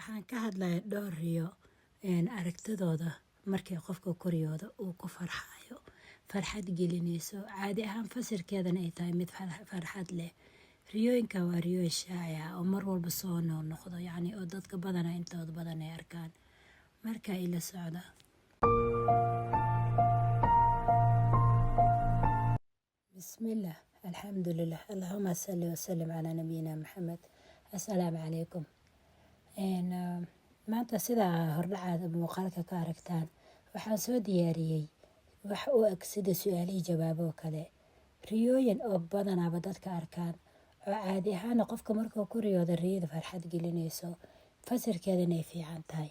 Waxaan ka hadlayaa dhowr riyo aragtidooda markii qofka koriyooda uu ku farxayo, farxad gelinayso, caadi ahaan fasirkeedana ay tahay mid farxad leh. Riyooyinka waa riyooyin shaaci ah oo mar walba soo noqnoqdo, yacni oo dadka badana intooda badan ay arkaan. Marka ila socda. Bismillah, alxamdulilah, allahuma salli wasalim calaa nabiyina Maxamed. Assalaamu calaykum. Maanta, sidaa hordhacaada muuqaalka ka aragtaan, waxaan soo diyaariyey wax u eg sida su-aalihii jawaabo kale, riyooyin oo badanaaba dadka arkaan oo caadi ahaana qofka markuu ku riyooda riyada farxad gelinayso, fasirkeedana ay fiican tahay.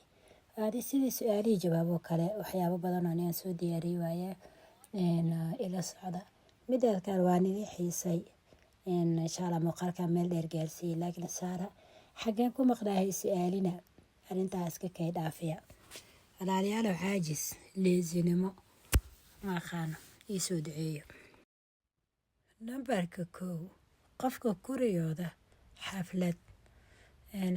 Adi sidii su-aalihii jawaabo kale, waxyaabo badan oo aan soo diyaariyey waaye. Ila socda. Mideeda kale, waan idin xiisay. Insha Allah muuqaalka meel dheer gaarsiiyey, laakiin saara xaggeen ku maqnaahay su-aalina arrintaa iska kay dhaafiya. Walaalayaalow, caajis, leesinimo, ma aqaano, iisoo duceeyo. Nambarka 1, qofka kuriyooda xaflad,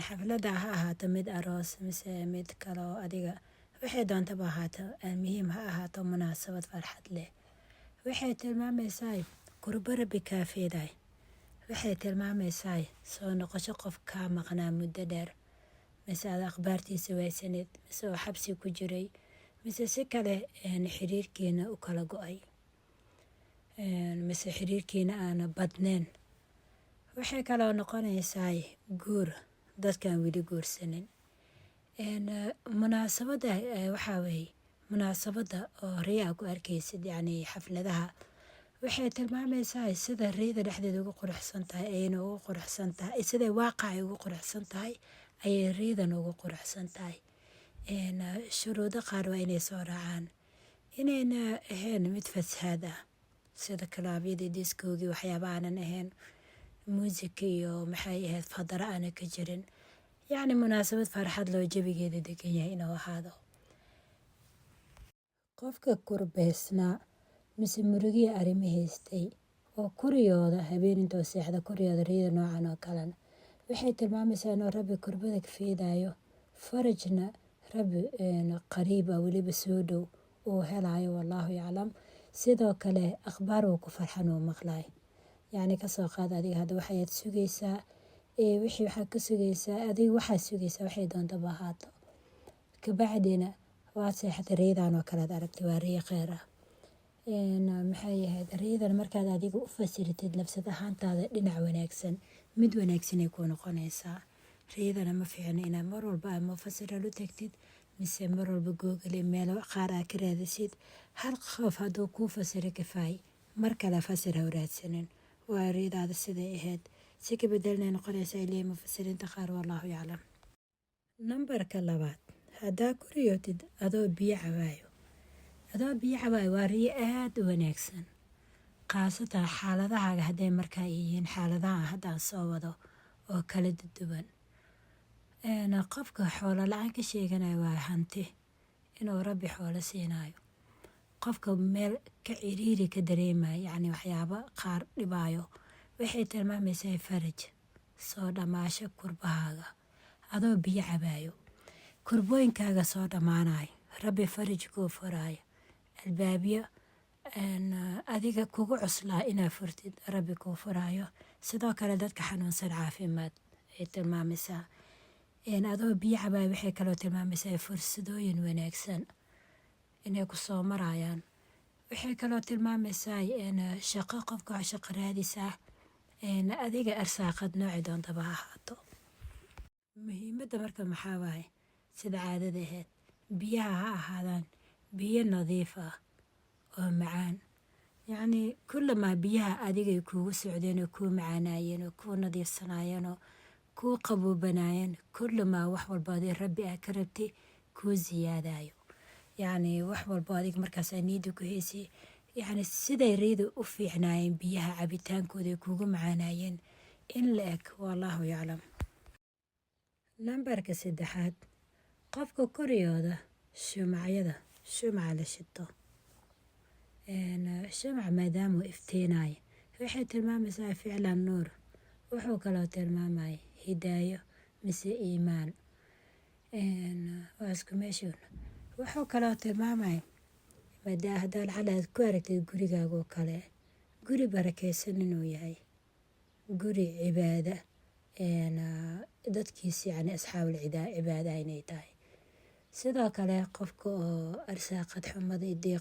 xafladda ha ahaato mid aroos mise mid kaloo, adiga waxay doontaba ahaato, muhiim ha ahaato munaasabad farxad leh, waxay tilmaamaysaa kurbo Rabbi kaafeeday. Waxay tilmaamaysaa soo noqosho qof kaa maqnaa muddo dheer, mise aad akhbaartiisa waysaneed, mise oo xabsi ku jiray, mise si kale xiriirkiina u kala go-ay, mise xiriirkiina aana badneen. Waxay kaloo noqonaysaa guur dadkaan weli guursanin. Munaasabadda waxaa weeye munaasabadda oo riya ku arkaysid, yacni xafladaha, waxay tilmaamaysaa sida riyada dhexdeeda ugu quruxsan tahay ayayna ugu quruxsan tahay, siday waaqacay ugu quruxsan tahay ayay riyadan ugu quruxsan tahay. Shuruudo qaar waa inay soo raacaan: inayna ahayn mid fasahaad ah sida kalaabyadii, diskoogii, waxyaaba aanan ahayn, muusik iyo maxay ahayd, fadaro aanan ka jirin, yacni munaasabad farxad loo jawigeeda degan yahay inuu ahaado. Qofka kurbeysnaa mise murugihii arrimo haystay oo kuriyooda habeen intoo seexda kuriyooda riyada noocan oo kalena, waxay tilmaamaysaa inuu Rabbi kurbada ka feedayo, farajna Rabbi qariib ah, weliba soo dhow, uu helayo, wallaahu yaclam. Sidoo kale akhbaar uu ku farxan uu maqlayo. Yacni kasoo qaad adiga hadda waxaad sugaysaa, wixii waxaad ka sugaysaa, adiga waxaad sugaysaa waxay doontaba ahaato, kabacdina waad seexatay, riyadan oo kale aad aragtay, waa riyo kheyr ah. Maxay ahayd riyadan? Markaad adiga u fasiratid nafsad ahaantaada dhinac wanaagsan, mid wanaagsanay kuu noqonaysaa. Riyadana ma fiicno inaad mar walba aad mufasiral u tagtid mise mar walba Google meelo qaar aad ka raadisid. Hal qof hadduu kuu fasiro kafaay, mar kale fasir ha u raadsanin. Waa riyadaada siday ahayd si ka bedelnay noqonaysaa, ay leeyihin mufasiriinta qaar, wallaahu yaclam. Nambarka labaad, haddaa ku riyootid adoo biyo cabaayo, adoo biyo cabaayo, waa riyo aada u wanaagsan, khaasatan xaaladahaaga hadday markaa yihiin xaaladaha haddaan soo wado oo kala duwan. Qofka xoolo la-aan ka sheeganayo, waa hanti inuu Rabbi xoolo siinayo. Qofka meel ka ciriiri ka dareemayo, yacni waxyaabo qaar dhibaayo, waxay tilmaamaysaa faraj, soo dhammaasho kurbahaaga adoo biyo cabaayo, kurbooyinkaaga soo dhammaanayo, Rabbi faraj kuu furaayo, albaabyo adiga kugu cuslaa inaa furtid Rabbi kuu furaayo. Sidoo kale dadka xanuunsan caafimaad ay tilmaamaysaa. Adoo biyo cabaayo waxay kaloo tilmaamaysaa fursadooyin wanaagsan inay ku soo marayaan. Waxay kaloo tilmaamaysaa shaqo, qofka shaqo raadis ah, adiga arsaaqad nooci doontaba ha ahaato. Muhiimadda marka maxaa waaye? Sida caadada ahayd, biyaha ha ahaadaan biyo nadiif ah oo macaan. Yacnii kullamaa biyaha adigay kuugu socdeen oo kuu macaanaayeen oo kuu nadiifsanaayeen oo kuu qabuubanaayeen, kullamaa wax walba adi Rabbi ah ka rabtay kuu siyaadayo. Yacni wax walbo adiga markaas aa niyadda ku haysay, yacni siday riyada u fiicnaayeen, biyaha cabitaankooda ay kuugu macaanaayeen in la eg, wallaahu yaclam. Nambarka saddexaad, qofka koriyooda shumacyada, shumaca la shito, shumac maadaamuu iftiinayo, waxay tilmaamaysaa ficlan nuur. Wuxuu kaloo tilmaamaya hidaayo mise iimaan. Waa isku meeshuun. Wuxuu kaloo tilmaamay haddaa lacala aad ku aragtid gurigaaga oo kale, guri barakeysan inuu yahay, guri cibaada dadkiis, yacni asxaabul cibaada inay tahay. Sidoo kale qofka oo arsaaqad xumada iyo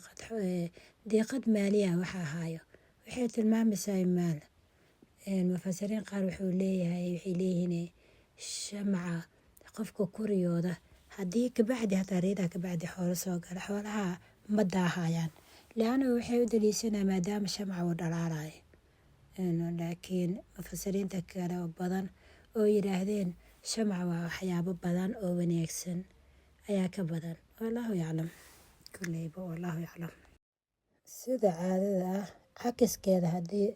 diiqad maaliya waxa ahaayo, waxay tilmaamaysaa maal. Mufasiriin qaar wuxuu leeyahay, waxay leeyihiin shamaca qofka kuriyooda haddii kabacdi hataa riyadaa kabacdi xoolo soo gala, xoolaha ma daahayaan, leanna waxay u daliishanaa maadaama shamca uu dhalaalayo. Laakiin mufasiriinta kale oo badan oo yiraahdeen shamca waa waxyaabo badan oo wanaagsan ayaa ka badan. Wallaahu yaclam, kulleyba wallaahu yaclam. Sida caadada ah cakiskeeda, haddii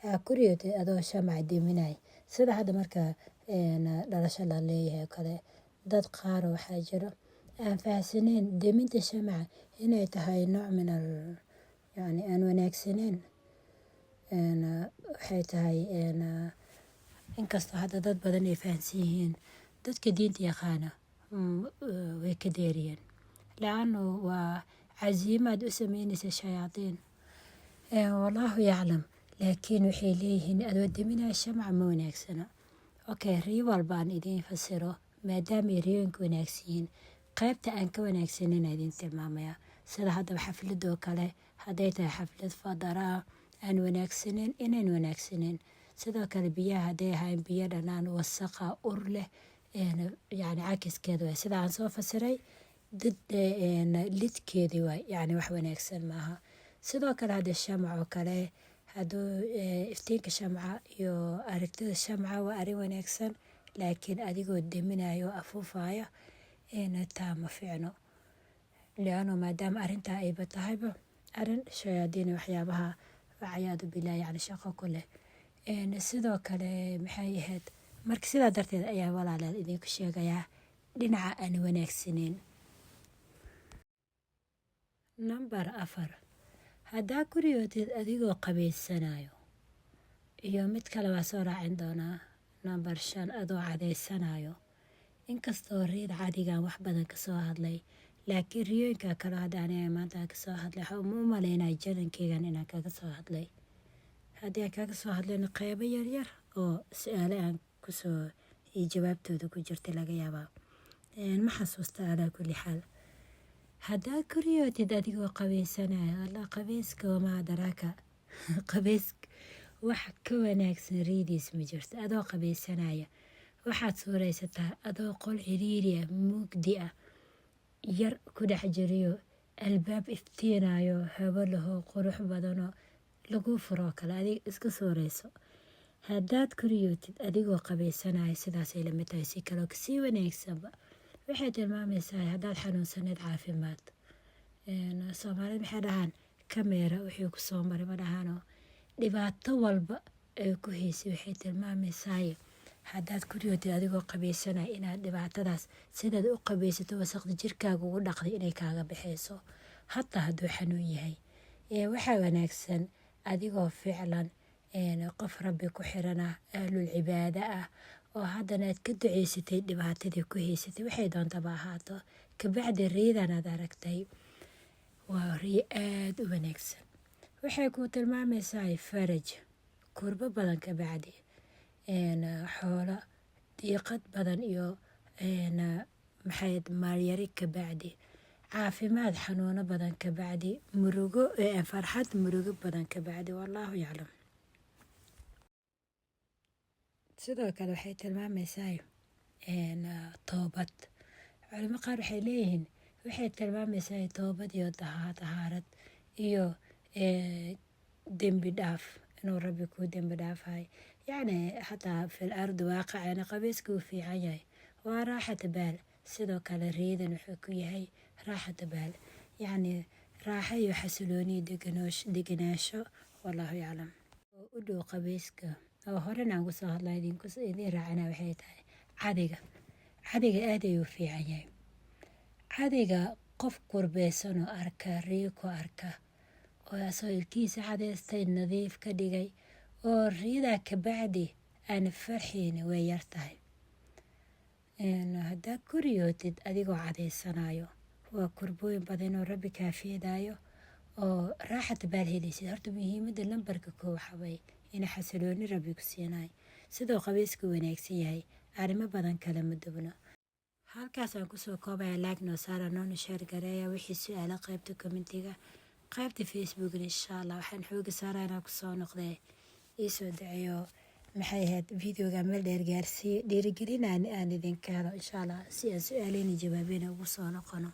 aa ku riyootid adoo shamac deminay, sida hadda marka dhalasho la leeyahay oo kale, dad qaar waxaa jiro aan fahansaneyn deminta shamaca inay tahay nooc min al yani aan wanaagsaneyn. Waxay tahay, inkastoo hadda dad badan ay fahansan yihiin, dadka diinta yaqaana way ka deeriyeen, laano waa casiimaad u sameynaysa shayaatiin. Wallaahu yaclam. Laakiin waxay leeyihiin adoo deminaya shamaca ma wanaagsana. Okay, riyo walba aan idiin fasiro, maadaama ay riyooyinka wanaagsan yihiin, qaybta aan ka wanaagsanin idiin tilmaamaya. Sida haddaba xafladoo kale, hadday tahay xaflad fadara aan wanaagsaneyn, inayn wanaagsaneyn. Sidoo kale biyaha hadday ahayn biyo dhanaan, wasaqa, ur leh, yani cakiskeeda waay sida aan soo fasiray, dad lidkeedii waay, yani wax wanaagsan maaha. Sidoo kale hadda shamac oo kale, hadduu iftiinka shamca iyo aragtida shamca waa arrin wanaagsan, laakiin adigoo deminayo oo afuufayo taa ma fiicno, liano maadaama arrintaa ayba tahayba arrin shayaadiin, waxyaabaha walciyaadu billah, yani shaqo ku leh. Sidoo kale maxay ahayd? Marka sidaa darteed ayaa, walaalaal, idinku sheegayaa dhinaca aan wanaagsaneyn. Number 4, haddaa ku riyootid adigoo qabaysanayo, iyo mid kale waa soo raacin doonaa, number 5, adoo cadaysanayo. Inkastoo riyada cadigan wax badan kasoo hadlay, laakiin riyooyinka kale hadda aniga maanta kasoo hadlay, waxaa uma u maleynaya channelkeygan inaan kaga soo hadlay. Haddii aan kaga soo hadlayna, qeybo yaryar oo su-aale aan kusoo iyo jawaabtooda ku jirtay laga yaabaa, ma xasuusta. Calaa kulli xaal, haddaad ku riyootid adigoo qabaysanaya, Allah, qabayska wamaa adraaka, qabays wax ka wanaagsan riyadiis ma jirto. Adoo qabaysanaya waxaad suuraysataa adoo qol ciriiri ah, mugdi ah, yar ku dhex jiriyo, albaab iftiinayo, habo lahoo qurux badanoo lagu furoo kale, adiga iska suurayso. Haddaad ku riyootid adigoo qabaysanaya, sidaasay lamid tahay, si kaloo kasii wanaagsanba. Waxay tilmaamaysaa haddaad xanuunsaneed caafimaad. Soomaalida maxay dhahaan? Kameera wixii kusoo maray ma dhahaanoo dhibaato walba ay ku haysay. Waxay tilmaamaysaa haddaad ku riyootid adigoo qabaysanaya inaad dhibaatadaas sidaad u qabaysato wasaqda jirkaaga ugu dhaqday inay kaaga baxayso, hataa hadduu xanuun yahay. Waxaa wanaagsan adigoo ficlan qof Rabbi ku xiran ah, ahlul cibaado ah, oo haddana aad ka duceysatay dhibaatadii ku haysatay, waxay doontaba ahaato, kabacdi riyadan aad aragtay, waa riyo aada u wanaagsan. Waxay kuu tilmaamaysaa faraj kurbo badan kabacdi, xoolo diiqad badan iyo maxay maalyari kabacdi, caafimaad xanuuno badan kabacdi, murugo farxad murugo badan kabacdi. Wallaahu yaclam. Sidoo kale waxay tilmaamaysaa toobad. Culimo qaar waxay leeyihiin waxay tilmaamaysaa toobad iyo tahaarad iyo dembi dhaaf, inuu Rabbi kuu dembi dhaafayo. Yacni hataa fil ardi waaqicana qabayska uu fiican yahay, waa raaxata baal. Sidoo kale riyadan wuxuu ku yahay raaxata baal, yacni raaxo iyo xasilooni, deganaansho. Wallaahu yaclam. Oo u dhow qabayska oo horena aan kusoo hadlay idiin raacina, waxay tahay cadiga. Cadiga aad ayuu fiican yahay. Cadiga qof kurbeysan oo arka, riyo ku arka oo asagoo ilkihiisa cadeystay, nadiif ka dhigay, oo riyadaa kabacdi aan farxayni, way yar tahay. Haddaa ku riyootid adigoo cadaysanayo, waa kurbooyin badan oo Rabbi kaa feedaayo oo raaxata baad helaysid. Horta muhiimada lambarka koo waxaa waye in xasilooni Rabbi ku siinayo. Sidoo qabayska wanaagsan yahay, arrimo badan kale ma dubno. Halkaasaan kusoo koobaya. Like noo saara, noona share gareeya. Wixii su-aalo qaybta commentiga, qaybta Facebookna insha Allah waxaan xooga saaraa inaan kusoo noqdee. Iisoo daceeyo, maxay ahayd, videoga meel dheer gaarsiiye, dhiirigelin aan idinka helo insha Allah, si aan su-aaleyna jawaabeyna ugu soo noqono.